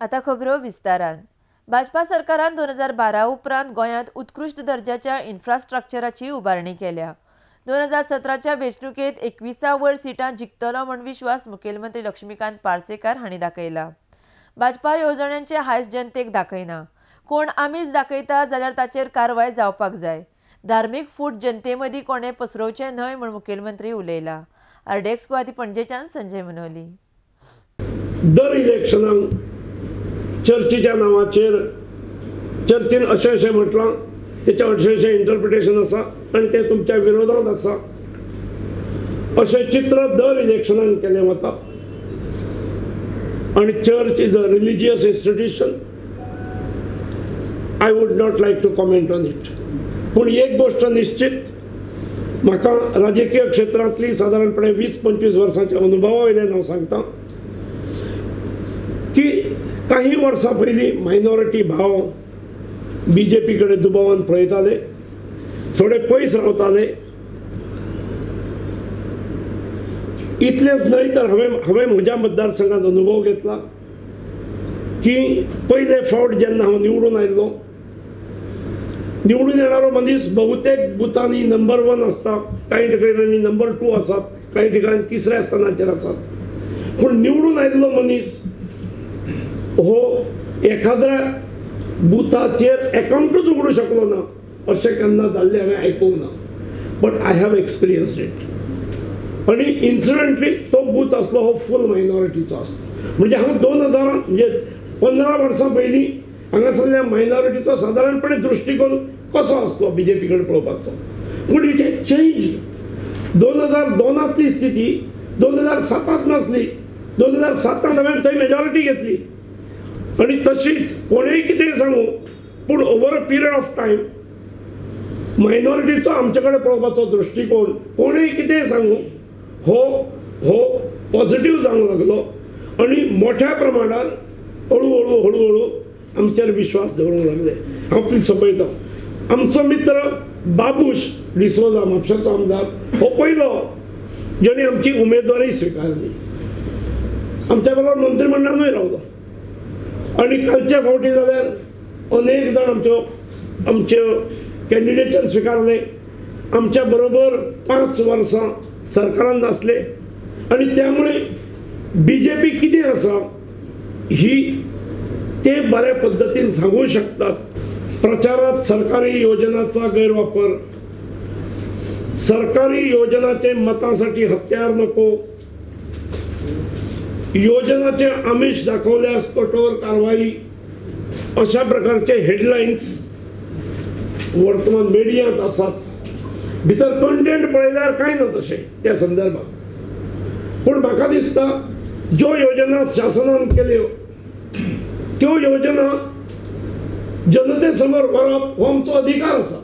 आता खबरो विस्तारान. भाजपा सरकारान 2012 उपरांत गोंयांत उत्कृश्ट दर्जाच्या इन्फ्रास्ट्रक्चराची उबारणी केल्या. 2017च्या वेंचणुकेंत 21 वयर सिटां जिखतलो म्हूण विश्वास मुखेलमंत्री लक्ष्मीकांत पार्सेकार हांणी दाखयला. भाजपा येवजण्यांचे हायस जनतेक दाखयना, कोण आमीच दाखयता जाल्यार ताचेर कारवाय जावपाक जाय. धार्मीक फूट जनते मदीं कोणें पसरोवचें न्हय म्हूण मुखेलमंत्री उलयला. आरडीएक्स गुवाहाटी पणजेच्यान संजय मनोली. दर इलेक्शनाक चर्चीच्या नांवाचेर चर्चीन अशें अशें म्हटलां, तेचें अशें अशें इंटरप्रिटेशन आसा आनी तें तुमच्या विरोधांत आसा, अशें चित्र दर इलेक्शनाक केलें वता. आनी church is a religious institution, I would not like to comment on it. पूण एक गोश्ट निश्चित, म्हाका राजकीय क्षेत्रांतली सादारणपणे 20-25 वर्सांच्या अनुभवा वयल्यान हांव सांगता की काही वर्सां पयलीं मायनॉरिटी भाव बी जे पी कडेन दुबावान पळयताले, थोडे पयस रावताले. इतलेंच न्हय तर हांवें म्हज्या मतदारसंघात अनुभव घेतला की पयले फावट जेन्ना हांव निवडून आयिल्लो, निवडून येणारो मनीस बहुतेक बुथांनी नंबर 1 आसता, कांय ठिकाणांनी नंबर 2 आसात, कांय ठिकाणी तिसऱ्या स्थानाचेर आसात. पूण निवडून आयिल्लो मनीस हो एखाद्या बुथाचेर एकाउंटूच उगडूं शकलो ना, अशें केन्ना जाल्लें हांवें आयकूंक ना. But I have experienced it. आनी इन्सिडंटली तो बूथ आसलो हो फूल मायनॉरिटीचो आसलो. म्हणजे हांव 2000 म्हणजे 15 वर्सां पयलीं हांगासरल्या मायनॉरिटीचो सादारणपणे दृश्टिकोन कसो आसलो बी जे पी कडेन पळोवपाचो, पूण it has changed. 2002 स्थिती 2007 नासली. 2007 हांवें थंय मेजॉरिटी घेतली. आनी तशीच कोणेय कितें सांगू, पूण over a period of time मायनॉरिटीचो आमचे कडेन पळोवपाचो दृश्टिकोन कोणेय कितें सांगू हो हो पॉझिटीव जावंक लागलो आनी मोठ्या प्रमाणात हळू हळू हळू हळू आमचेर विश्वास दवरूंक लागले. हांव तुमकां सोंपयता, आमचो मित्र बाबूश डिसोजा म्हापशाचो आमदार हो पयलो जेणे आमची उमेदवारी स्विकारली. आमच्या बरोबर मंत्रिमंडळानूय रावलो. आनी कालच्या फावटी जाल्यार अनेक जाण आमच्यो कॅन्डिडेचर स्विकारले. आमच्या बरोबर 5 वर्सां सरकारान नासले आनी त्यामुळे बी जे पी कितें आसा ही ते बऱ्या पद्दतीन सांगू शकतात. प्रचारात सरकारी योजनांचा गैरवापर, सरकारी योजनाचे मतांसाठी हत्यार नको, योजनाचे आमिष दाखवल्यास कठोर कारवाई, अशा प्रकारचे हेडलायन्स वर्तमान मिडियांत आसात. भितर कंटेंट पळयल्यार कांय ना तशें त्या संदर्भात. पूण म्हाका दिसता ज्यो योजना शासनान केल्यो त्यो योजना जनते समोर व्हरप हो आमचो अधिकार आसा.